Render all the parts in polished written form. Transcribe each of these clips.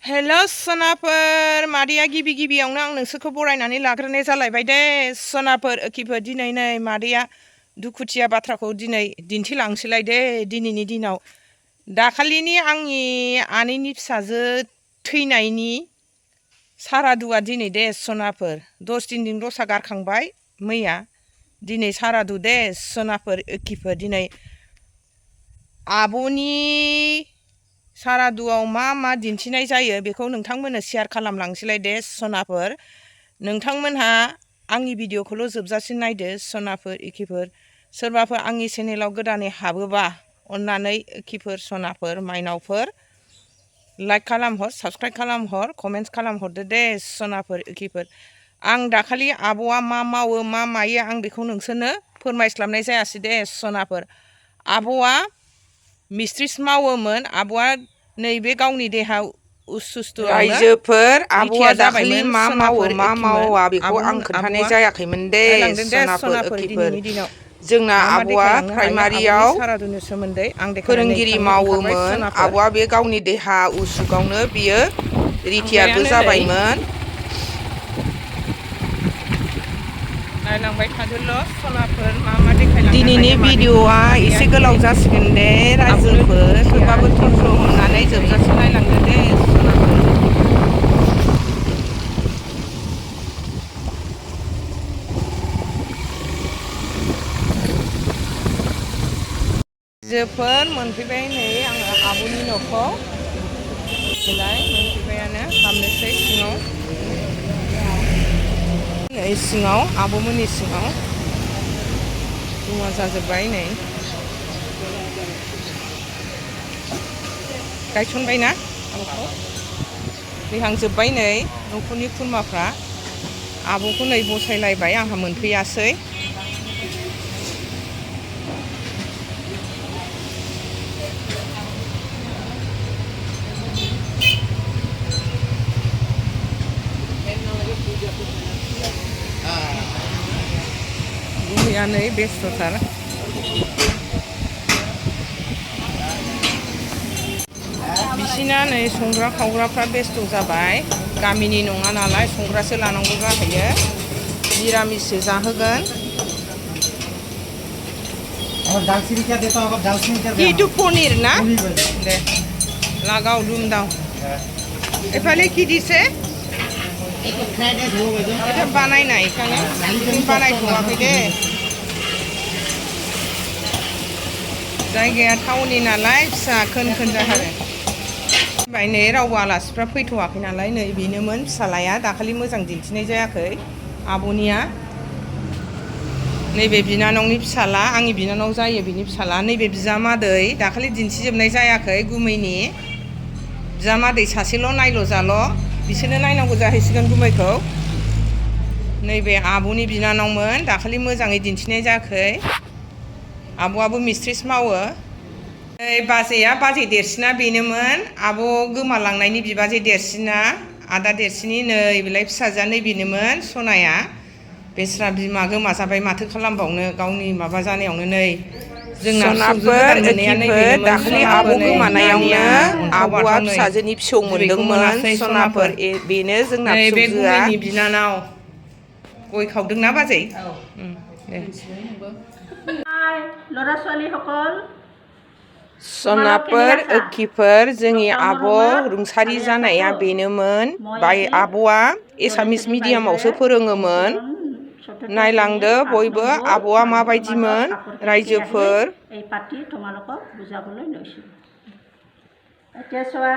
hello sonapwr मादैया गिबियावनो आं नोंसोरखौ बरायनानै लाग्रोनाय जालायबाय दे sonapwr ओखिफोर दिनै नै मादैया दुखुथिया बाथ्राखौ दिनै दिन्थिलांसैलाय दे दिनैनि दिनाव दाखालिनि आंनि आनैनि फिसाजो थैनायनि सारादुआ दिनै दे sonapwr 10 दिनजों रसा गारखांबाय मैया दिनै सारादु दे sonapwr ओखिफोर दिनै आब'नि सारादुआव मा दिन्थिनाय जायो बेखौ नोंथांमोननो शेयार खालामलांसैलाय दे sonapwr नोंथांमोनहा आंनि भिडिअखौल' जोबजासिम नायदो sonapwr ओखिफोर सोरबाफोर आंनि चेनेलाव गोदानै हाबोबा अननानै ओखिफोर sonapwr माइनावफोर लाइक खालामहर साबस्क्राइब खालामहर कमेन्ट्स खालामहरदो दे sonapwr ओखिफोर आं दाखालि आब'आ मा मावो मा मायो आं बेखौ नोंसोरनो फोरमायस्लाबनाय जायासै दे sonapwr आब'आ मिस्ट्रिस मावोमोन आब'आ नैबे गावनि देहा उसुस्थु रायजोफोर आब'आ दाखालि मा मावो मा मावा बेखौ आं खोन्थानाय जायाखैमोन दे sonapwr ओखिफोर जोंना आब'आ प्राइमारियाव फोरोंगिरि मावोमोन आब'आ बे गावनि देहा उसुगावनो बियो रिटायारबो जाबायमोन नायलांबाय थादोल' sonapwr मा देखायलांनो दिनैनि भिडिअआ एसे गोलाव जासिगोन दे रायजोफोर थेवबाबो धैर्य होनानै जोबजासिम नायलांदो दे sonapwr जोफोर मोनफैबाय नै आङो आब'नि न'खौ मोनफैबायानो हाबनोसै सिङाव नै सिङाव आब'मोननि सिङाव जमा जाजोब्बाय नै गायसनबायना आब'खौ फैहांजोब्बाय नै न'खरनि खुरमाफ्रा आब'खौ नै बसायलायबाय आंहा मोनफैयासै गुमैया नै बेस्थ'थार बिसिना नै संग्रा खावग्राफ्रा बेस्थ' जाबाय गामिनि नङा नालाय संग्रासो लानांगौ जाहैयो निरामिससो जाहोगोन किटु पनीर ना दे লাগাও ডুম দাও এফালে কি দিছে এটা বানাই নাই এখানে বানাইथ'वाखै दे जायगाया टाउननि नालाय फिसा खोन जाथारो नै रावबो आलासिफ्रा फैथ'वाखै नालाय नै बेनोमोन फिसालाया दाखालि मोजां दिन्थिनाय जायाखै आब'निया नैबे बिनानावनि फिसाला आंनि बिनानाव जायो बिनि फिसाला नैबे बिजामादै दाखालि दिन्थिजोबनाय जायाखै गुमैनि बिजामादै सासेल' नायल' जाल' बिसोरनो नायनांगौ जाहैसिगोन गुमैखौ नैबे आब'नि बिनानावमोन दाखालि मोजाङै दिन्थिनाय जायाखै आब'आबो मिस्ट्रिस मावो बाजैया बाजै देरसिना बेनोमोन आब' गोमालांनायनि बिबाजै देरसिना आदा देरसिननि नै बेलाय फिसाजोआ नै बेनोमोन सनाया बेस्रा बिमा गोमाजाबाय माथो खालामबावनो गावनि माबा जानायावनो नै जोंना sonapwr ओखिफोर दाखालि आब' गोमानायावनो आब'आ फिसाजोनि फिसौ मोनदोंमोन sonapwr बेनो जोंना बे फिसौजोआ गुमैनि बिनानाव गय खावदोंना बाजै ল'ৰা ছোৱালীসকল sonapwr ओखिफोर जोंनि आब' रुंसारि जानाया बेनोमोन आब'आ एसामिस मिडियामावसो फोरोङोमोन नायलांदो बयबो आब'आ माबायदिमोन रायजोफोर এই পাতি তোমালোকক বুজাবলৈ লৈছোঁ এতিয়া চোৱা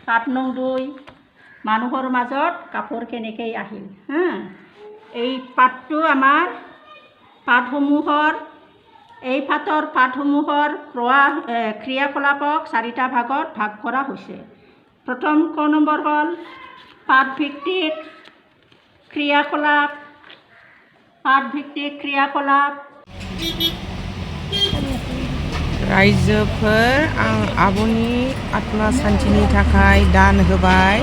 পাঠ নং 2 মানুহৰ মাজত কাপোৰ কেনেকৈ আহিল এই পাঠটো আমাৰ পাঠসমূহৰ এই পাঠৰ পাঠসমূহৰ ক্ৰিয়াকলাপক 4টা ভাগত ভাগ কৰা হৈছে প্ৰথম ক নম্বৰ হ'ল পাঠভিত্তিক ক্ৰিয়াকলাপ रायजोफोर आं आब'नि आत्मा सान्तिनि थाखाय दान होबाय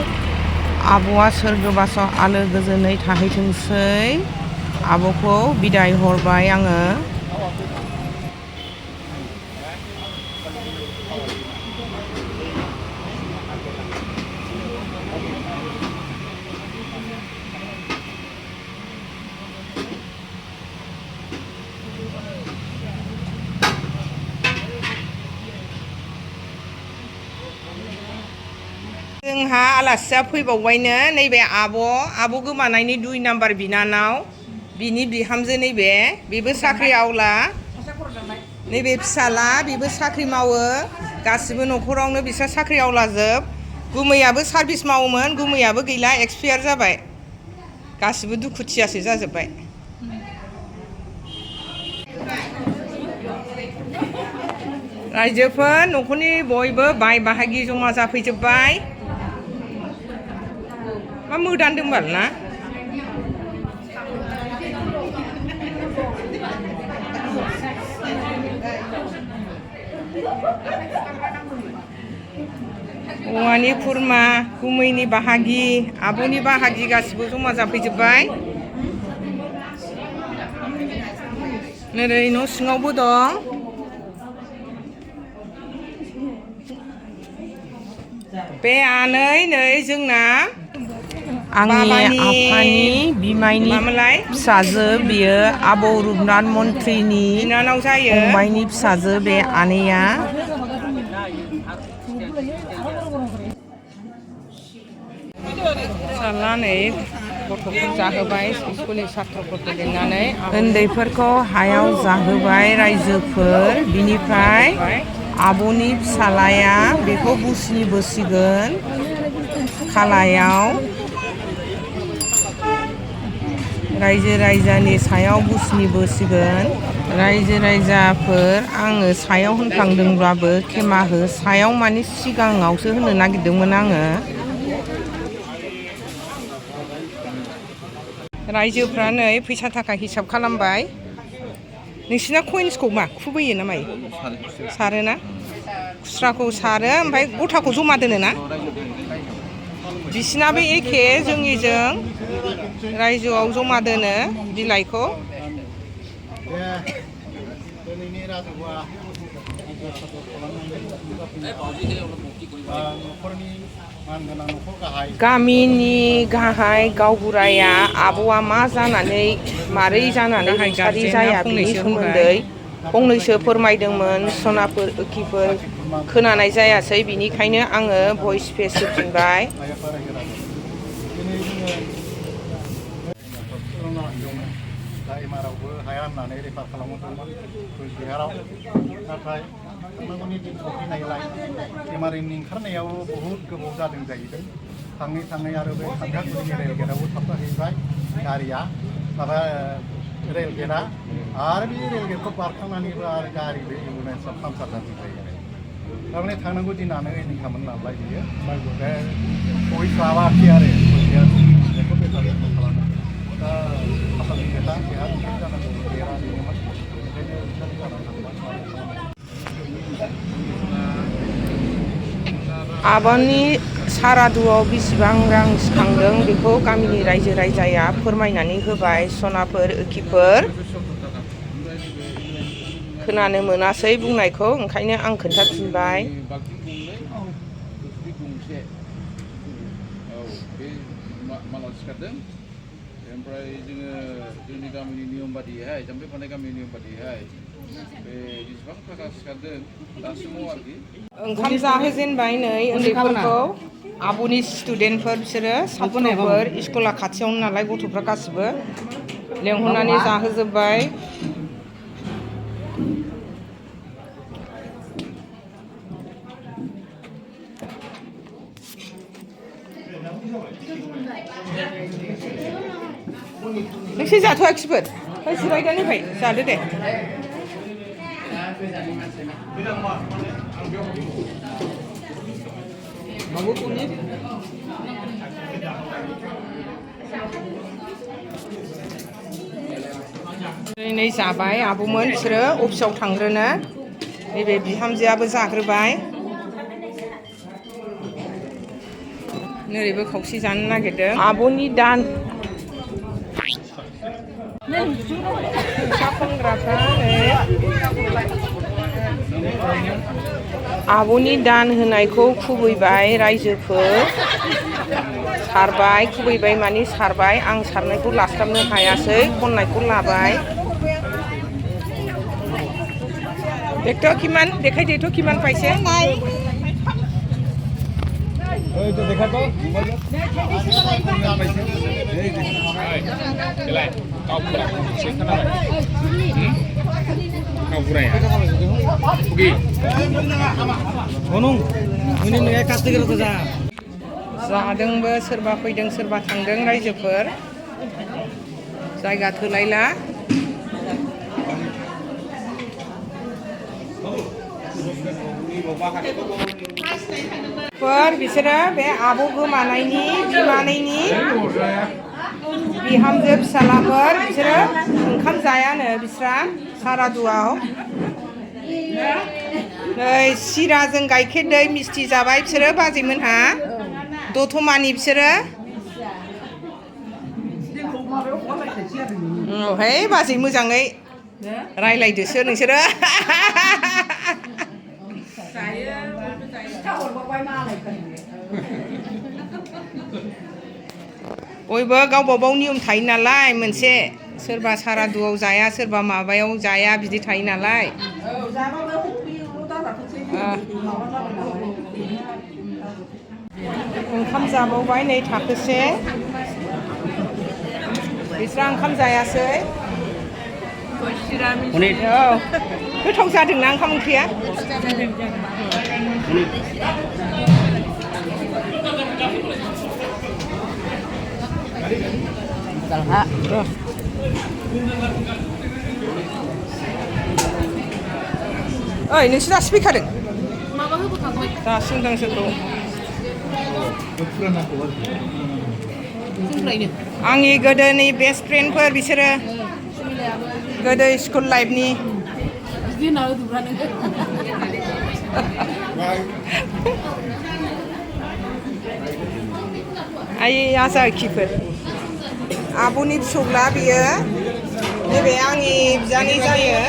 आब'आ swrgwbaसाव आलो गोजोनै थाहैथोंसै आब'खौ बिदाय हरबाय आङो जोंहा आलासिया फैबावबायनो नैबे आब' गोमानायनि 2 नाम्बार बिनानाव बिनि बिहामजो नैबे बेबो साख्रि आवला नैबे फिसाला बेबो साख्रि मावो गासिबो न'खरावनो बिसोर साख्रि आवलाजोब गुमैयाबो सार्भिस मावोमोन गुमैयाबो गैला एक्सपायार जाबाय गासिबो दुखुथियासो जाजोब्बाय रायजोफोर न'खरनि बयबो बाय बाहागि जमा जाफैजोब्बाय मा मोदानदोंबाल ना औवानि खुरमा गुमैनि बाहागि आब'नि बाहागि गासिबो जमा जाफैजोब्बाय नै न' सिङावबो दं बे आनै नै जोंना आंनि आफानि बिमायनि फिसाजो बियो आबौ रुपनाथ मन्थ्रिनि बिनानाव जायो फंबायनि फिसाजो बे आनैया फिसाला नै गथ'फोर जाहोबाय स्कुलनि सात्रफोरखौ लिंनानै उन्दैफोरखौ हायाव जाहोबाय रायजोफोर बिनिफ्राय आब'नि फिसालाया बेखौ बुस्नि बोसिगोन खालायाव रायजो राजानि सायाव बुस्नि बोसिगोन रायजो राजाफोर आङो सायाव होनफ्लांदोंब्लाबो खेमा हो सायाव माने सिगाङावसो होनो नागिरदोंमोन आङो रायजोफ्रा नै फैसा थाखा हिसाब खालामबाय नोंसिना कइन्सखौ मा खुबैयो ना मायो सारोना खुस्राखौ सारो ओमफ्राय गथाखौ जमा दोनो ना बिसिनाबो एखे जोंनिजों रायजोआव जमा दोनो बिलाइखौ गामिनि गाहाय गावबुराया आब'आ मा जानानै मारै जानानै रुंसारि जाया बिनि सोमोन्दै फंनैसो फोरमायदोंमोन सनापुर ओखिफोर खोनानाय जायासै बिनिखायनो आङो भइस पेज होफिनबाय एमारावबो हाया होननानै रेफार खालामदोंमोन बिहाराव नाथाय थांनांगौनि दिन सफैनायलाय एमारनि ओंखारनायाव बहुद गोबाव जादों जाहैदों थाङै थाङै आरो बे सानजागुरिनि रेल गेटआवबो थाबथाहैबाय गारिया माबा रेल गेटआ आरो बे रेल गेटखौ बारखांनानैबो आरो गारि बे एम्बुलेन्सआ पाम्पसार जाजोब्बाय आरो थारमाने थांनांगौ दिनानो ओइदिनखामोन नालाय बियो बे सहैस्लाबाखै आरो बेखौ बेफार खालामनो दा आसामनि खोथा बेहा जानांगौ बेरा बेनोमोन ओंखायनो जानानै थांबाय आबानि सारादुआव बेसेबां रां सिखांदों बेखौ गामिनि रायजो राजाया फोरमायनानै होबाय सनापुर ओखिफोर खोनानो मोनासै बुंनायखौ ओंखायनो आं खोन्थाफिनबाय ओमफ्राय जोङो जोंनि गामिनि नियम बादियैहाय जाम्फै फानाय गामिनि नियम बादियैहाय बे जेसेबां थाखा सिखारदों दासिमाव आरोखि ओंखाम जाहोजेनबाय नै उन्दैफोरखौ आब'नि स्टुडेन्टफोर बिसोरो सात्रफोर स्कुला खाथियावनो नालाय गथ'फ्रा गासिबो लेंहरनानै जाहोजोब्बाय नोंसोर जाथ'वाखैफोर फै जिरायनानै फै जादो दे नै जाबाय आब'मोन बिसोरो अफिसाव थांग्रोनो नैबे बिहामजोआबो जाग्रोबाय नोरैबो खावसे जानो नागिरदों आब'नि दान आब'नि दान होनायखौ खुबैबाय रायजोफोर सारबाय खुबैबाय माने सारबाय आं सारनायखौ लास्लाबनो हायासै खननायखौ लाबाय देखथ' किमान देखायदोथ' किमान पाइसे जादोंबो सोरबा फैदों सोरबा थांदों रायजोफोर जायगा थोलायला बिसोरो बे आब' गोमानायनि बिमानैनि बिहामजो फिसालाफोर बिसोरो ओंखाम जायानो बिस्रा सारादुआव नै सिराजों गाइखेर दै मिस्थि जाबाय बिसोरो बाजैमोनहा दतमानि बिसोरो है बाजै मोजाङै रायलायदोसो नोंसोरो बयबो गावबागाव नियम थायो नालाय मोनसे सोरबा सारादुआव जाया सोरबा माबायाव जाया बिदि थायो नालाय ओंखाम जाबावबाय नै थाखोसे बिस्रा ओंखाम जायासै गोथाव जादोंना ओंखाम ओंख्रिया ओइ नोंसोर दासो फैखादों दासो गांसोखौ आंनि गोदोनि बेस्ट फ्रेन्डफोर बिसोरो गोदो स्कुल लाइफनि आइ आजाखिफोर आब'नि फिसौला बियो नैबे आंनि बिजानै जायो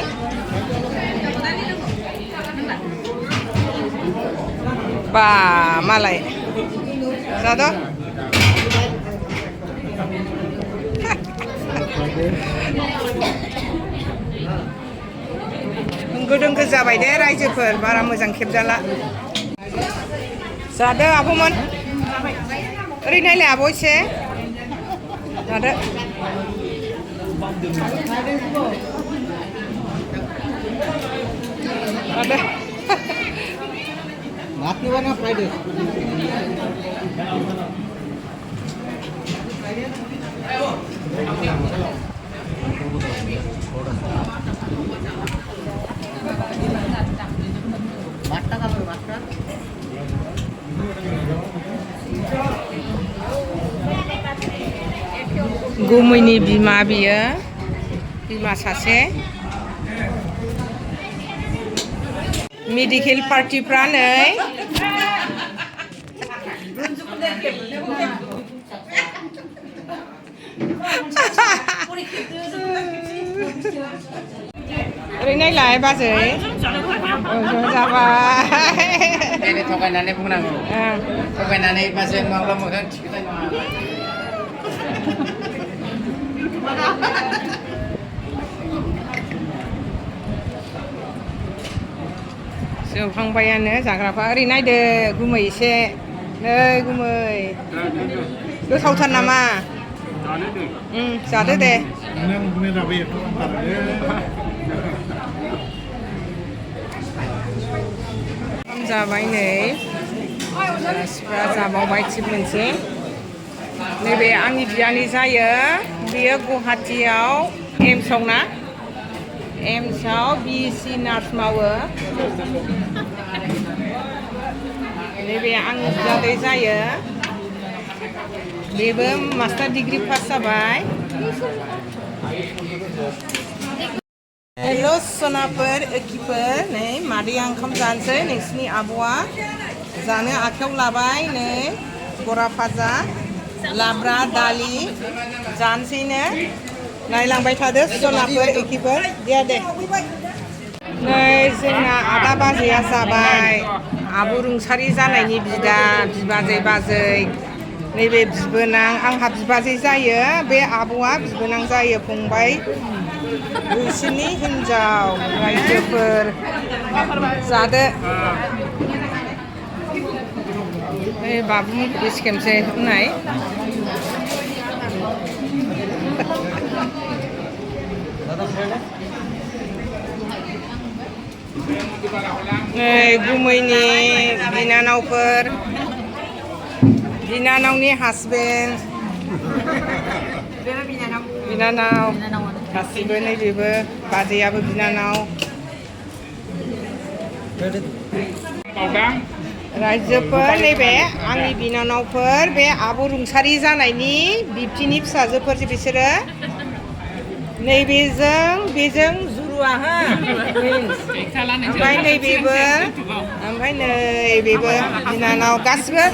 बा मालाय जाद' होंगो दोंगो जाबाय दे रायजोफोर बारा मोजां खेबजाला जादो आब'मोन ओरै नायलाय आब' एसे जादो जादो गुमैनि बिमा बियो बिमा सासे मेडिकेल पार्टिफ्रा नै ओरै नायलाय बाजै जाबाय थगायनानै बुंनांगौ थगायनानै बाजै माब्ला मोजां थिखोनाय नङा जोबहांबायानो जाग्राफ्रा ओरै नायदो गुमै एसे नै गुमै गोथावथार नामा जादो दे ओंखाम जाबाय नै मानसिफ्रा जाबावबाय थिग मोनसे नैबे आंनि बियानै जायो बेयो गुवाहाटियाव एम्सआव ना एम्सआव बिएससि नार्स मावो नैबे आंनि बियादै जायो बेबो मास्टार डिग्री पास जाबाय हेल' सनाफोर एखिफोर नै मादैया ओंखाम जानोसै नोंसिनि आब'आ जानो आखायाव लाबाय नै बरा फाजा लाब्रा दालि जानोसैनो नायलांबाय थादो सनाफोर एखिफोर दे नै जोंना आदा बाजैया जाबाय आब' रुंसारि जानायनि बिदा बिबाजै बाजै नैबे बिबोनां आंहा बिबाजै जायो बे आब'आ बिबोनां जायो फंबाय बिसोरनि हिन्जाव रायजोफोर जादो ओइ बाबुमोनखौबो सिखेमसै होननाय गुमैनि बिनानावनि हासबेन्ड बिनानाव गासिबो नैबेबो बाजैयाबो बिनानाव रायजोफोर नैबे आंनि बिनानावफोर बे आब' रुंसारि जानायनि बिबथिनि फिसाजोफोर बिसोरो नैबेजों बेजों जुरुआ हा ओमफ्राय नैबेबो ओमफ्राय नैबेबो बिनानाव गासिबो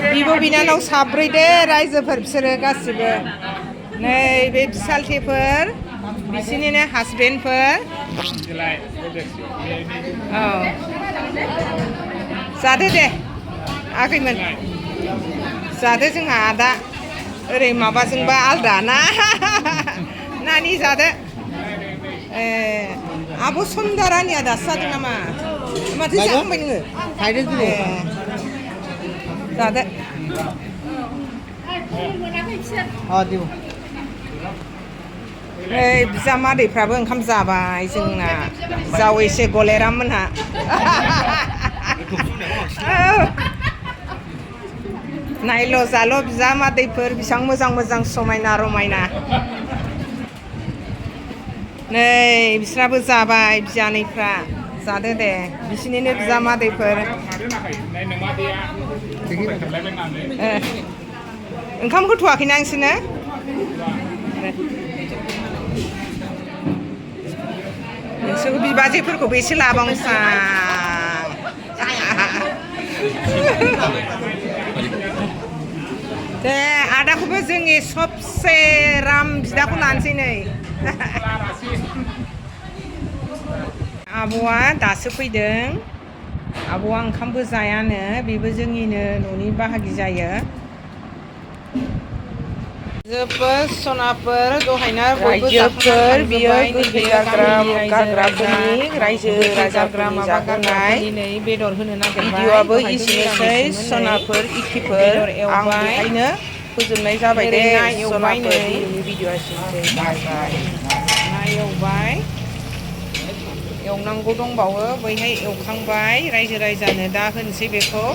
बिब' बिनानाव साब्रै दे रायजोफोर बिसोरो गासिबो नैबे बिसालथेफोर बिसोरनिनो हासबेन्डफोर औ जादो दे आगैमोन जादो जोंहा आदा ओरै माबाजोंबा आलदा ना नानि जादो आब' समदारानिया दासो जादों नामा माथो जाखांबाय नोङो जादो बिजामादैफ्राबो ओंखाम जाबाय जोंना जावैसे गलेराम मोनहा नायल' जाल' बिजामादैफोर बेसेबां मोजां मोजां समायना रमायना नै बिस्राबो जाबाय बियानैफ्रा जादो दे बिसिनिनो बिजामादैफोर ओंखाम होथ'वाखैना नोंसोरनो नोंसोरबो बिबाजैफोरखौबो एसे लाबावनोसां दे आदाखौबो जोंनि सबसे राम बिदाखौ लानोसै नै आब'आ दासो फैदों आब'आ ओंखामबो जायानो बेबो जोंनिनो न'नि बाहागि जायो जोबोद सनाफोर दहायना बयबो जाखांनानै बियो गोथै गारग्राफोरनि रायजो राजाफोरनि जाहोनाय बेदर होनो नागिरबाय भिडिअ'आबो एसेनोसै सनाफोर इखिफोर आं बेहायनो फोजोबनाय जाबाय दे सनाफोर दिनैनि भिडिअ'आ एसेनोसै बाय बाय ना एवबाय एवनांगौ दंबावो बैहाय एवखांबाय रायजो राजानो दा होनोसै बेखौ